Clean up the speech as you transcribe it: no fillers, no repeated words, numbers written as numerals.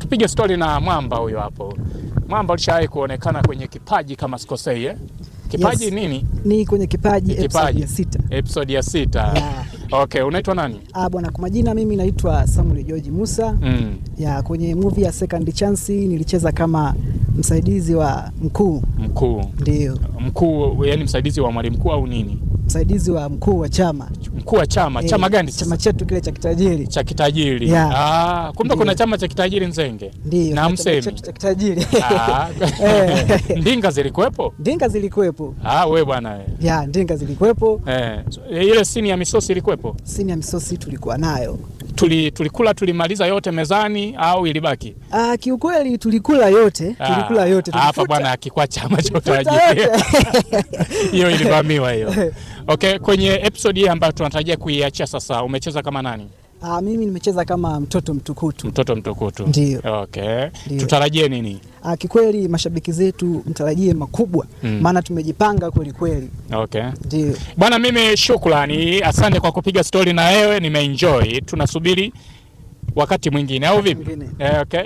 Tupige stori na Mwamba huyo hapo. Mwamba ulishawahi kuonekana kwenye Kipaji kama sikosei, eh? Kipaji Yes. nini? Ni kwenye Kipaji, episode Kipaji. ya 6. Episode ya 6. Yeah. Okay, unaitwa nani? Ah, bwana, kwa majina mimi naitwa Samuel George Musa. Ya, kwenye movie ya Second Chance nilicheza kama msaidizi wa mkuu. Mkuu. Ndio. Mkuu, yani msaidizi wa mwalimu mkuu au nini? Msaidizi wa mkuu wa chama. Mkuu wa chama. Eh, Chama gani sasa? Chama chetu kile cha kitajiri. Cha kitajiri. Yeah. Ah, kumbe Ndio. kuna chama cha kitajiri Nzenge. Ndio. Na Chama msemi. chetu cha kitajiri. Ah. Eh. Ndinga zilikuwepo? Ndinga zilikuwepo. Ah, we bwana we. Ya, ndinga zilikuwepo. Eh, ile sini ya misosi ilikuwepo? Sini ya misosi tulikuwa nayo. Tulikula tulimaliza yote mezani au ilibaki? Ah, kiukweli tulikula yote, tulikula yote. Hapa tulifuta. bwana akikwa chama cha Tulifuta utajiri. yote. Hiyo ilivamiwa hiyo. Okay, kwenye episode hii ambayo tunatarajia kuiachia sasa umecheza kama nani? Ah, mimi nimecheza kama mtoto mtukutu. Mtoto mtukutu. Ndio. Okay. Ndio. Tutarajie nini? Ah, kikweli mashabiki zetu mtarajie makubwa, maana tumejipanga kweli kweli. Okay. Ndio. Bwana, mimi shukrani, asante kwa kupiga stori na wewe, nimeenjoy. Tunasubiri wakati mwingine au vipi? Mwingine. Eh, okay.